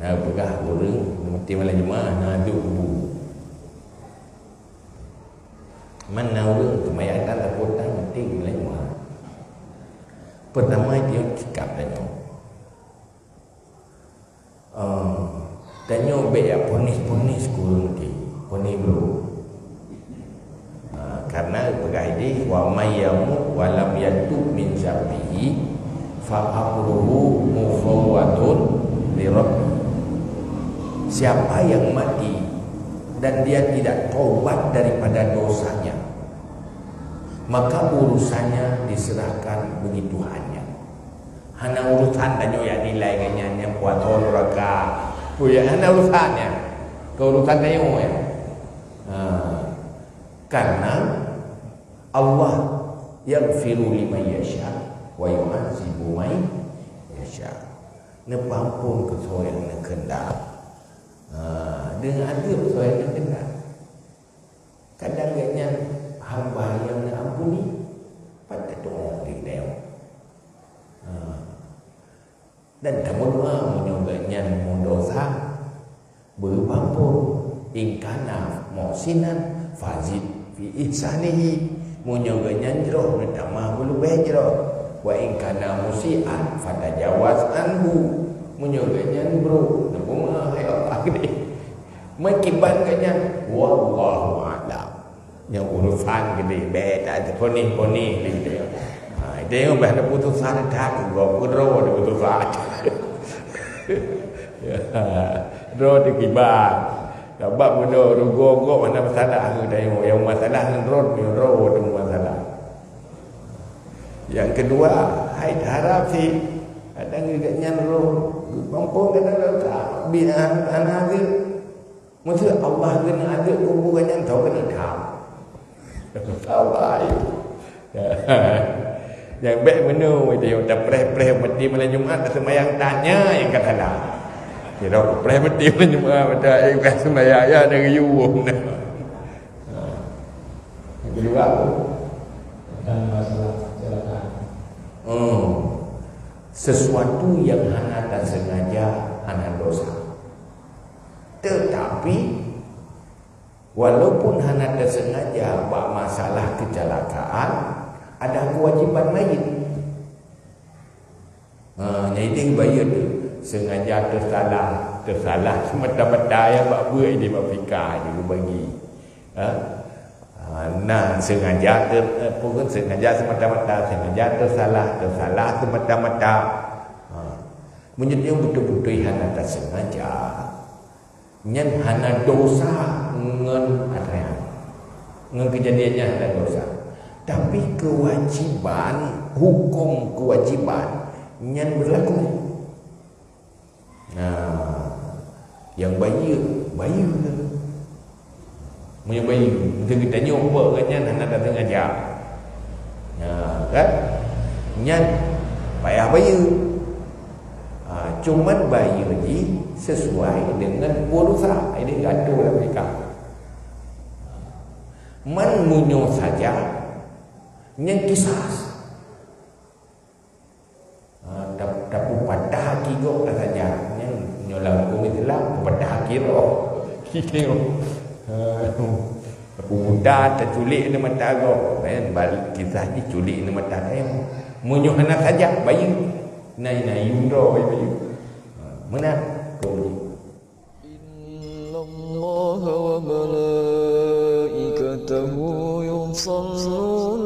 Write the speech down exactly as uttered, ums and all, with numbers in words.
Na peugah ureuëng meuti malam Jumat na duek bu. Man na ureuëng seumayang tan sapeue tan meuti malam Jumat. Pertama dia cakap tanyoe. Ehm, tanyoe bék jak ponis-ponis keu ureuëng meuti, ponis brôk. Ha, karena peugah idéh, "Wa may yamut wa lam yatub min dzambihi fa amruhu mufawwadun li rabbih." Siapa yang mati dan dia tidak taubat daripada dosanya, maka urusannya diserahkan bagi Tuhannya. Hana urusan tanyoe jak nilai gobnyan nyang puasa nuraka. Oh ya, hana urusan nyan. Keu urusan tanyoe ya. Ha. Karena Allah yaghfiru liman yasha wa yu'adzibu man yasha. Neupeuampôn keu soe nyang neukheundak. Ha, deungon azeub soe nyang neukheundak. Kadang gobnyan hamba nyang neuampuni, pat tatu'oh di geutanyoe. Ha. Dan tameudoa meunyoe gobnyan meudesya, beupeuampôn. In kana muhsinan fazid fi ihsanihi. Meunyoe gobnyan jroh, neutamah beuleubeh jroh. Wa in kana musian fatajawaz anhu. Meunyoe gobnyan brôk, neupeumeu'ah, ya Allah, keudéh. Meukiban gobnyan, wallahu a'lam. Nyang urusan geude, bék taponis-ponis lé geude. Ha, itu yang bah keputusan that, gob keudroe keputusan. Ya, droe teukiban. Sabab bunoe rugoe gob hana masalah ngon tanyoe. Yang masalah ngon droe, ngon droe tu masalah. Yang kedua, hai harap sih. Kadang geugat nyan roh, gampông kadang rasa, bina hana, hana geuh. Maksud Allah keuneuk adeuek kubu nyan tho keuneuk tham. Allah. Nyang bék meunyoe tayue tapreh-preh meuti malam Jumat, taseumayang tanya nyang ka salah. Kira preh meuti malam Jumat, mata eh ka seumayang ya dari yuwoh na. Ha. Yang kedua apa? Tentang masalah kecelakaan. Hmm. Sesuatu yang hana tasengaja hana dosa. Tetapi, walaupun hana tasengaja bak masalah kecelakaan, ada kewajiban lain. Ha, nyang idéh bayeue tu, sengaja teusalah, teusalah semata-mata ya bak buet idéh bak fika je geubagi. Ha? Ha, nah, sengaja ter-, eh, apa kan, sengaja semata-mata, sengaja teusalah, teusalah semata-mata. Ha. Meunyoe beutôi-beutôi hana tasengaja, nyan hana dosa ngon atra nyan. Ngon keujadian nyan hana dosa. Tapi keuwajiban, huköm keuwajiban nyan beulaku. Nah, nyang bayeue, bayeue. Meunyoe bayeue, mungken geutanyoe peuet nyan hana tasengaja. Nah, kan? Nyan payah bayeue. Ha, cuman bayeue jih sesuai dengan peue dosa, idéh geuatô lam nikah. Man meunyoe saja, nyan kisas. Ha, tap-, tapupatah aki gob ka saja. Nyan nyoe lam huköm Islam, pupatah aki roh. Kikieng. Ha, tapubuta, taculik di mata gob. Kan balik kisah jih culik di mata tayong. Meunyoe hana saja, bayeue. Nai, nai, yum droe bayeue. Ha, meunan. Kau ni. إن الله وملائكته يصلون